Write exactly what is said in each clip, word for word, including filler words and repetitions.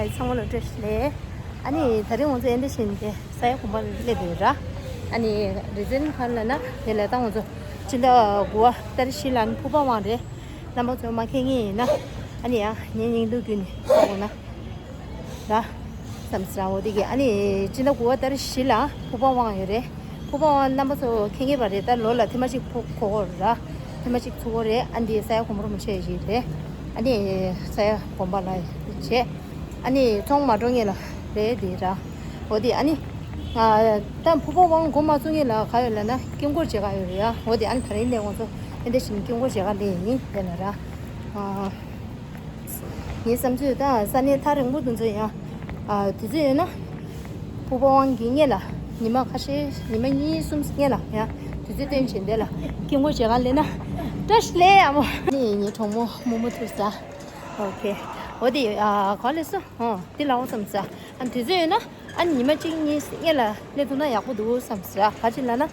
ཚང་མ་ལ་བཀྲ་ཤིས་བདེ་ལེགས། ཨ་ནི་ད་རིང་ང་ཚོ་ཨེ་འདྲ་བྱས་ནས་ས་ཡ་དགོན་པ་ལ་སླེབས་ཡོད་ར། ཨ་ནི་རི་ཛན་ཁན་ལ་ན་དེ་ལ་ད་ང་ཚོ་སྤྱི་ཟླ་དགུ་པ་ཏ་རིག་བཞི་ལ་ནི་ཕུག་པ་དབང་རེད། རྣམ་པ་ཚོ་མ་མཁྱེན་མཁན་ཡིན་ན་ཨ་ནི་ཡང་ངའི་སྙིང་སྟོབས་བརྒྱུད་ནས་ཧ་གོ་ན་ར། བསམ་སྲིད་ར། འོ་དེ་གི་ཨ་ནི་སྤྱི་ཟླ་དགུ་པ་ཏ་རིག་བཞི་ལ་ཕུག་པ་དབང་ཡོད་རེད། ཕུག་པ་དབང་རྣམ་པ་ཚོ་མཁྱེན་གྱི་པ་རེད། ད་ལོ་ལ་ཐེངས་མ་གཅིག་ཕུག་གོ་གོ་ར། ཐེངས་མ་གཅིག་ཚུགས་གོ་རེད། ཨ་འདི་ས་ཡ་དགོན་པ་རིན་པོ་ཆེ་ཞིག་རེད། ཨ་ནི་ས་ཡ་དགོན་པ་ལ་བྱས། ཨ་ནི་ཚོང་མ་འགྲོ་ངེས་ལ་རེད་དེ་ར། འོ་དེ་ཨ་ནི། ད་ཕུག་པ་དབང་འགོ་མ་བཙུགས་ངེས་ལ་ག་ཡོད་ལ་ན་དཀྱིལ་འཁོར་མཇལ་ཁ་ཡོད་རེད་ཡ། འོ་དེ་ཨ་ནི་ད་རིང་ནས་ང་ཚོ་ཨེ་འདྲ་བྱས་ནས་དཀྱིལ་འཁོར་མཇལ་ཁ་སླེབས་ཡིན་དེ་ལ་ར། ངའི་བསམ་ཚུལ་ད་ས་གནས་ཐག་རིང་པོ་དུ་ཚོད་ཡང་དུས་ཚོད་ཡོད་ན། ཕུག་པ་དབང་གི་སྔས་ལ་ཉི་མ་ཁ་ཤས་ཉི་མ་གཉིས་གསུམ་སྔས་ལ་ཡང་དུས་ཚོད་བཏོན་བྱས་འདི་ལ་དཀྱིལ་འཁོར་མཇལ་ཁ་སླེབས་ན་བཀྲ་ཤིས་བདེ་ལེགས་ཨ་མོ། ནི་ངའི་གྲོགས་མོ་རྨོ་མོ་ཐུག་ས། ཨོ་ཁེ། འོ་དེ་ག་ལས་སོ། འོ་དེ་ལའོ་བསམ་ས། ཨ་དུས་ཚོད་ཡོད་ན་ཨ་ཉི་མ་གཅིག་གཉིས་སྔས་ལ་སླེབས་ཐུབ་ན་ཡག་པོ་འདུག་བསམ་ས། ག་ཅི་ལ་ན།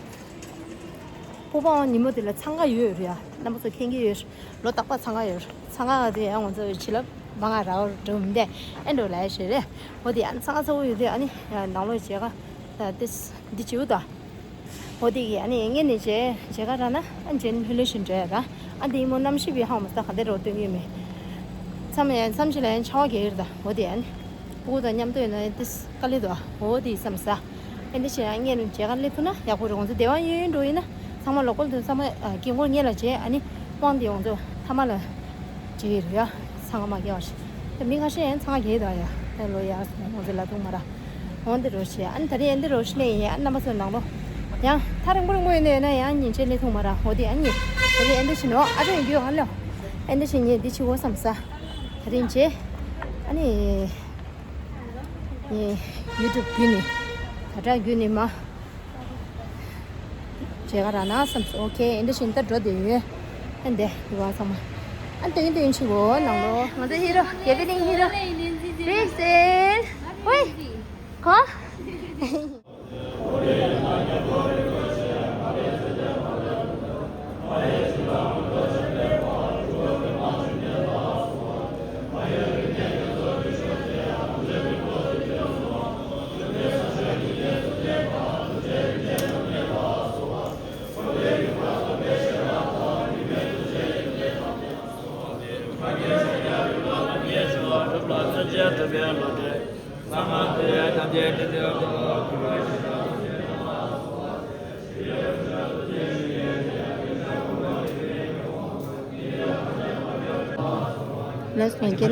ཕུག་པ་དབང་ཉིན་མོ་དེ་ལ་འཚང་ཁ་ཡོད་རེད་ཡ། རྣམ་པ་ཚོ་མཁྱེན་གྱི་ཡོད། ལོ་རྟག་པར་འཚང་ཁ་ཡོད། འཚང་ཁ་དེ་ཡང་ང་ཚོ་བྱིན་རླབས་མང་ང་རག་འགྲོ་མི་འདས་ཨེ་འགྲོ་ལ་ཞེས་རེད། འོ་དེ་ཡང་འཚང་ཁ་ཚ་བོ་ཡོད་དུས་ཨ་ནི་ནང་ལོགས་མཇལ་ཁ་དེ་འདི་བྱེད་འུ་ད། འོ་དེ་གི་ཨ་ནི་ངས་ནི་མཇལ་མཇལ་ཁ་རག་ན་ཨ་མཇལ་ལྷོད་ལྷོད་བཞིན་འགྲོ་ཡ་ར། ཨ་འདི་ཡིན་མོ་གནམ་གཤིས་བི་ཧང་མ་ས་ག་འདི་རོ་སྟོན་གྱི་མེད། མཚམས་ཡང་མཚམས་ཤིག་ལ་ཡང་ཆར་པ་རྒྱག་གི་རེད་ད། འོ་དེ་ཨ་ནི། ཕྲུ་གུ་དང་མཉམ་དུ་ཡོད་ན་ཏིས་དཀའ་ལས་འདུག་འོ་དེ་བསམ་ས། ཨེ་འདི་བྱས་ཡང་ངས་མཇལ་ཁ་སླེབས་ཐུབ་ན་ཡག་པོ་རེད། ང་ཚོ་སྡེ་བ་གཡས་གཡོན་འགྲོ་ཡིན་ན་ཚང་མ་ལོ་ཀལ་དུ་ཚང་མ་དཀྱིལ་འཁོར་སྔས་ལ་བྱས། ཨ་ནི་དབང་དེ་ང་ཚོ་མཐའ་མ་ལ་བྱེད་ཀྱི་རེད་ཡ། འཚང་ཁ་མ་རྒྱག་པ་ཞིག་ད་མི་ཁ་ཤས་ཡང་འཚང་ཁ་རྒྱག་གི་འདུག་ཡ། ད་ལོ་ཡ་ང་ཚོ་ལ་ཐུག་མ་ར། འོ་འདི་རོ་ཞེས་ཨ་ནི་ད་རེས་ཨེ་འདི་རོ་ཞིག་ལས་ཡིན། ཨ་རྣམ་པ་ཚོ་ནང་ལོ་ཡང་ཐག་རིང་པོ་རིང་པོ་ཡིན་ན་ཡོད་ན་ཡང་ཉིན་ཆད་སླེབས་ཐུབ་མ་ར། འོ་དེ་ཨ་ནི་ད་རེས་ཨེ་འདི་བྱས་ནོ་ཨ་རོ་ཡིན་རྒྱུ་ཡོད་ཨ་ལོ། ཨེ་འདི་བྱས་ཉིན་འདི་བྱེད་དགོས་བསམ་ས། ད་རིང་རྗེས། ཨ་ནི། ངས་ཡུ་ཊུབ་བརྒྱུད་ནས། དྲ་གྲགས་བརྒྱུད་ནས་མ། མཇལ་ཁ་རག་ན་བསམ་སོང་། ཨོ་ཁེ། ཨེ་འདྲ་བཞིན་ད་འགྲོ་བསྡད་ཡོད། ཨ་འདི་ཡི་བ་ཚང་མ། ཨ་འདི་འདི་ཡིན་ཆི་གོ་ནང་ལོ། ང་ཚོ་ཧི་རོ་གེ་བི་ལིང་ཧི་རོ། Big Sis། ཧོꯏ། གོ། Let's make it.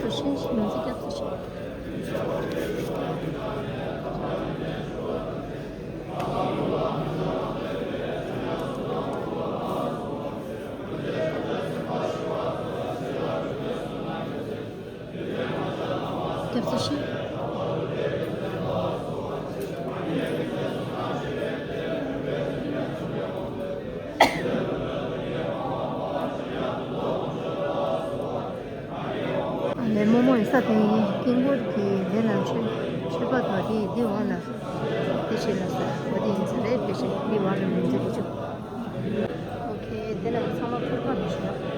སྐྱབས་སུ་མཆི། ང་ཚོ་སྐྱབས་སུ་མཆི། སྐྱབས་སུ་མཆི། ལས་རྨོ་མོ་ཡི་ས་དེ་ཡིན། དཀྱིལ་འཁོར་གྱི་དེ་ལ་མཆོད་མཆོད་པ་དང་དེ་ཡི་དེ་འོག་ལ་དེ་བྱེད་ལ་ས་འོ་དེ་ཡིན་ས་རེད། དེ་བྱེད་དེ་འོག་ལ་མི་འཛུལ་གྱི་ཆུ། ཨོ་ཁེ། དེ་ལ་ཚང་མ་ཕུར་པ་མི་ཤེས།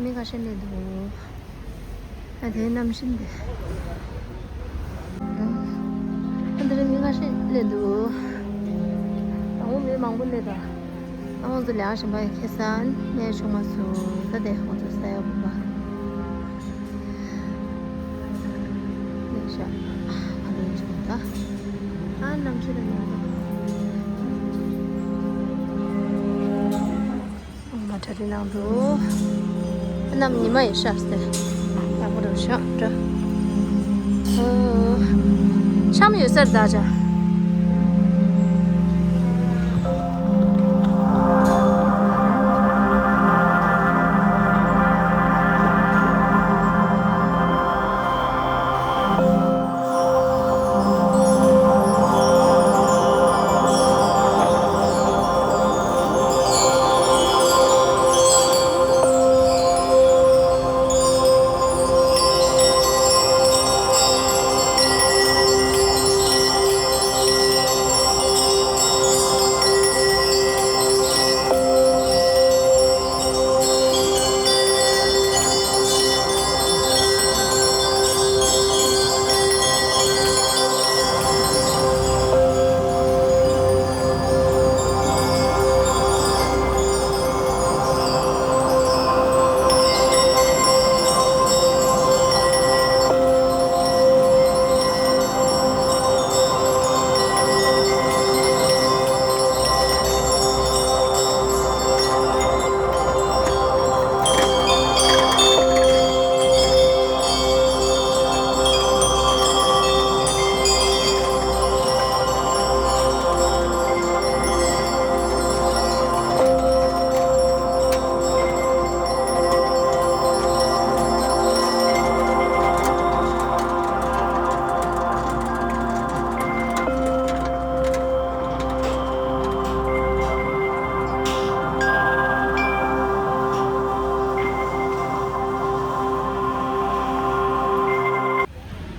མི་ཁ་ཤས་སླེབས་འདུག་ཨ་དེ་གནམ་གཤིས་འདི། ཨ་འདི་རིང་མི་ཁ་ཤས་སླེབས་འདུག་དང་པོ་མི་མང་པོ་སླེབས་འདུག་ཨ་ཁོང་ཚོ་ལས་ཀ་གཞན་པ་ཡང་ཁེ་སང་གནས་ཆུང་མ་སུ་ད་དེ་ཁོང་ཚོ་ས་ཡ་བུམ་པ། ལེགས་ཤག་ཨ་འདི་ཆུང་ད། ཨ་གནམ་གཤིས་ད་ཡོང་འདུག་ཨ་མ་གྲ་སྒྲིག་གནང་འདུག་གནམ་ཉི་མ་ཡིན་ཤག་ཟེར། ཡག་པོ་རེད་ཤག་འདྲ། ཨོ། ཤམ་ཡོད་སར་ད་ཅག་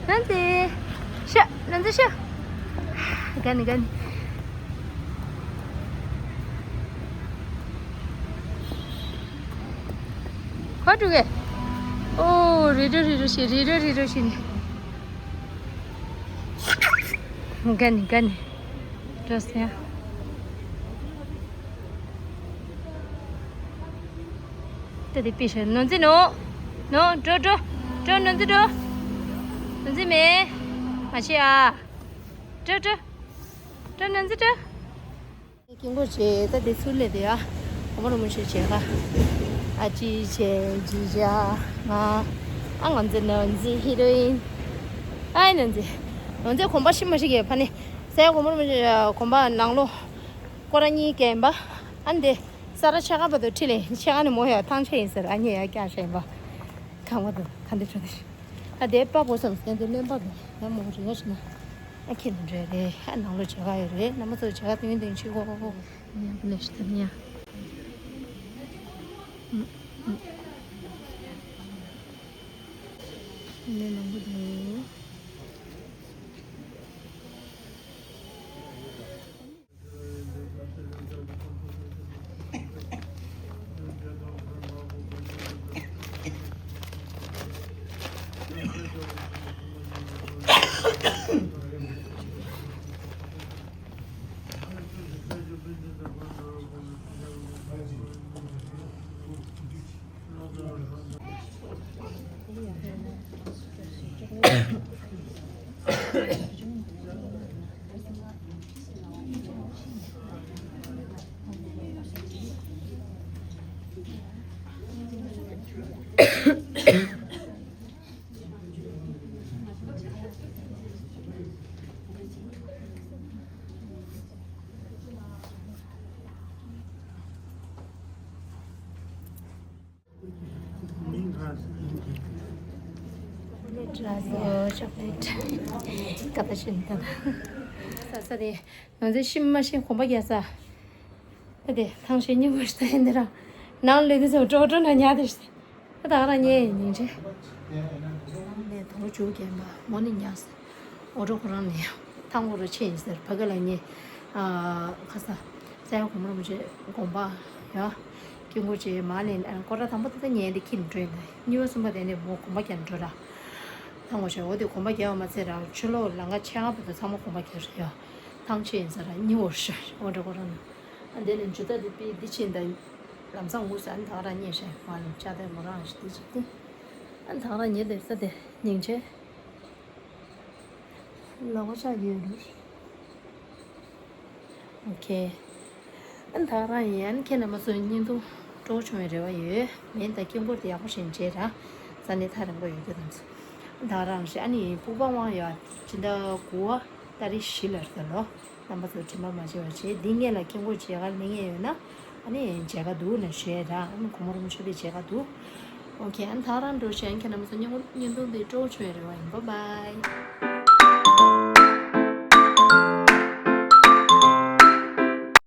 ནན་ཙི། ཤ། ནན་ཙི་ཤ། ག་ནི་ག་ནི། ཁ་དྲུག་གེ། ཨོ་རི་རུ་རི་རུ་ཤི་རི་རུ་རི་རུ་ཤི་ནི། ག་ནི་ག་ནི། འགྲོ་སོང་ཡ། ད་དེ་པི་ཤ་ནོར་འཛིན་ནོ། ནོ་འགྲོ་འགྲོ། འགྲོ་ནོར་འཛིན་འགྲོ། ནོར་འཛིན་མེ། མ་ཤི་ཨ། འགྲོ་འགྲོ། འགྲོ་ནོར་འཛིན་འགྲོ། ཀིང་པོ་ཆེ་ད་དེ་ཚུར་ལས་དེ་ཡ། གོང་མ་རིན་པོ་ཆེ་བྱེད་ག་ཨ་ཅི་བྱེད་ཇི་བྱ། ང་། ཨ་ང་ཚོ་ནོར་འཛིན་ཧི་རོ་ཨིན། ཨའི་ནོར་འཛིན། ནོར་འཛིན་གོམ་པ་ཤི་མ་ཤི་གི་ཕ་ནི། ས་ཡ་གོང་མ་རིན་པོ་ཆེ་གོམ་པ་ནང་ལོ། སྐོར་ར་གཉིས་བརྒྱབ་ཡིན་པ། ཨ་འདི། ས་ར་ཆ་ག་བར་དུ་ཁྲིད་ལེ་ཆ་ག་ནས་མོ་ཡ་ཐང་ཆད་ཡིན་ཟེར་ཨ་ཉེ་ཡ་སྐྱ་ཤ་ཡིན་པ། གང་བ་དུ་ག་འདི་ཁྲོ་འདི། ཨ་དེ་པ་བོ་སམ་སེ་འདི་ལེན་པ་དུ་ཡ་མོ་རི་ང་ཤི་ན། ཨ་ཁྱེད་འདི་འདྲ་རེད་ཨ་ནང་ལོ་བྱེད་ག་ཡོད་རེད་རྣམ་པ་ཚོ་བྱེད་ག་དུ་ཡིན་དུ་ཡིན་ཆི་གོ་གོ་གོ། ཉ་ག་ལེ་ཤི་ད་ཉ། ནས་མང་པོ་འདུག་ཀ་ད་ཤིན་ད། ས་ས་དེ་ང་ཚོའི་ཤི་མ་ཤི་གོམ་པ་རྒྱག་ས། ད་དེ་ཐང་ཤེས་སྙིང་པོ་ཞིག་ད་ཡིན་འདི་ར། ནང་ལོས་དེ་ཚོ་འགྲོ་འགྲོ་ན་ཉལ་དེ་ཞིག་ད་ད་ག་ར་ཉལ་ཡིན་ཉིན་ཆེ། ནང་ནས་དོ་རུ་བཅུག་རྒྱན་པ་མོ་ནི་ཉལ་སོང་། འོ་འགྲོ་ཁོ་རང་ནས་ཐང་འོ་རུ་ཆེ་ཡིན་ཟེར་ཕ་གི་ལ་ཉེ། ཁ་ས། ས་ཡ་གོང་མ་རིན་པོ་ཆེ་དགོན་པ་ཡ། སྐྱེ་འགོ་བྱས་མ་ལེན་ཨ་སྐོར་ར་དང་པོ་དེ་ཉལ་འདི་ཁྱིམ་འགྲོ་ཡིན། གཉིས་པ་གསུམ་པ་དེ་ནས་མོ་གོམ་པ་རྒྱག་འགྲོ་ར། ཐང་གོ་ཤ་འོ་དེ་གོམ་པ་རྒྱག་པ་མ་ཚད་ར་ཕྱི་ལོགས་ལམ་ཁ་ཆེ་ཁ་བར་དུ་ཚང་མ་གོམ་པ་རྒྱག་རེད་ཡ། ཐང་ཆེ་ཡིན་ས་ར་གཉིས་པ་ཤ་འོ་འགྲོ་གོ་ར་ན། ཨ་དེ་ནས་འཇུ་ད་དེ་པི་འདི་ཕྱིན་ད། ལམ་སང་འུ་ས་ཨ་ནི་ད་ག་ར་རྙེད་ཤ་མ་ལེན་ཅག་དེ་མོ་རང་ཞིག་དེ་ཅིག་དེ། ཨ་ནི་ད་ག་ར་ཉལ་དེ་ས་དེ་སྙིང་རྗེ། ལ་བ་ཆགས་ཡོད་རེད། ཨོ་ཁེ། ཨ་ནི་ད་ག་རང་ཡིན། ཨ་ནི་ཁྱེད་རྣམ་པ་ཚོ་བརྙན་ཐུང་སྤྲོ་བྱུང་བའི་རེ་བ་ཡོད། མེད་ད་སྐྱིད་པོ་དེ་ཡག་པོ་ཞིག་མཇལ་ར། ས་གནས་ཐག་རིང་པོ་ཡོད་རྒྱུ་དང་ཚོ། ད་ག་རང་རེད། ཨ་ནི་ཕུག་པ་དབང་ཡ་སྤྱི་ཟླ་དགུ་པ་ཏ་རིག་བཞི་ལ་རེད་ལོ། རྣམ་པ་ཚོ་དྲན་པ་མ་བརྗེད་པ་བྱེད། འདི་སྔས་ལ་སྐྱིད་པོ་མཇལ་ཁ་སླེབས་མཁན་ཡོད་ན་ཨ་ནི་མཇལ་ཁ་འདུག་ན་ཞུ་ཡ་ར། ཨ་ནི་གོང་མ་རིན་པོ་ཆེ་པའི་མཇལ་ཁ་འདུག་ཨོ་ཁེ། ཨ་ནི་ད་ག་རང་འགྲོ་ཞེས་ཨ་ནི་ཁྱེད་རྣམ་པ་ཚོ་བརྙན་བརྙན་ཐུང་འདི་སྤྲོ་བྱུང་བའི་རེ་བ་ཡིན། བཱའི་བཱའི།